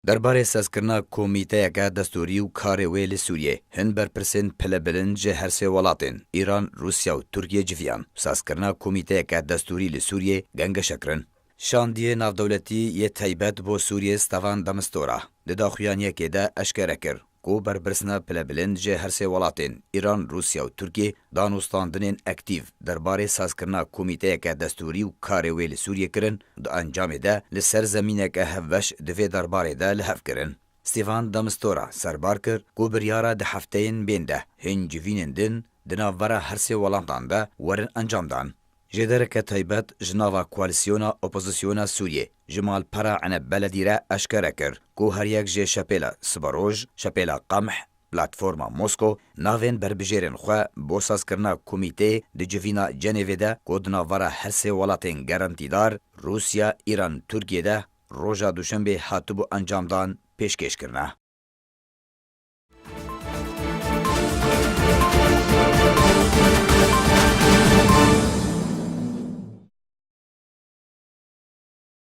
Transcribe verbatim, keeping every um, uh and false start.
Derbarê sazkirina komîteyeke destûrî û karê wê li Sûriyê, hin berpirsên pilebilind ji her sê welatên Îran, Rûsya û Tirkiye civiyan. Sazkirina komîteyeke destûrî li Sûriyê gengeşe kirin. Şandiyê navdewletî yê taybet bo Sûriyê Stefan de Mistura di daxuyaniyekê de eşkere kir ku berpirsina pilebilind ji her sê welatên Îran, Rûsya û Tirkiye danûstandinên aktîf derbarê sazkirina komîteyeke destûrî û karê wê li Sûriyê kirin, di encamê de li ser zemîneke hevbeş di vê derbarê de li hev kirin. Stefan de Mistura serbar kir ku biryara di hefteyên bên de hin civînên din di navbera her sê welatan de werin encamdan. Jêdereke taybet ji nava Koalîsyona Opozisyona Sûriyê ji malpera Eneb Beledî re eşkere kir ku her yek jê Şepêla Siberoj, Şepêla Qemh, Platforma Mosko navên berbijêrên xwe bo sazkirina komîteyê di civîna Cenêvê de ku di navbera her sê welatên gerantîdar, Rûsya, Îran, Tirkiye de roja Duşembê hatibû encamdan pêşkêş kirine.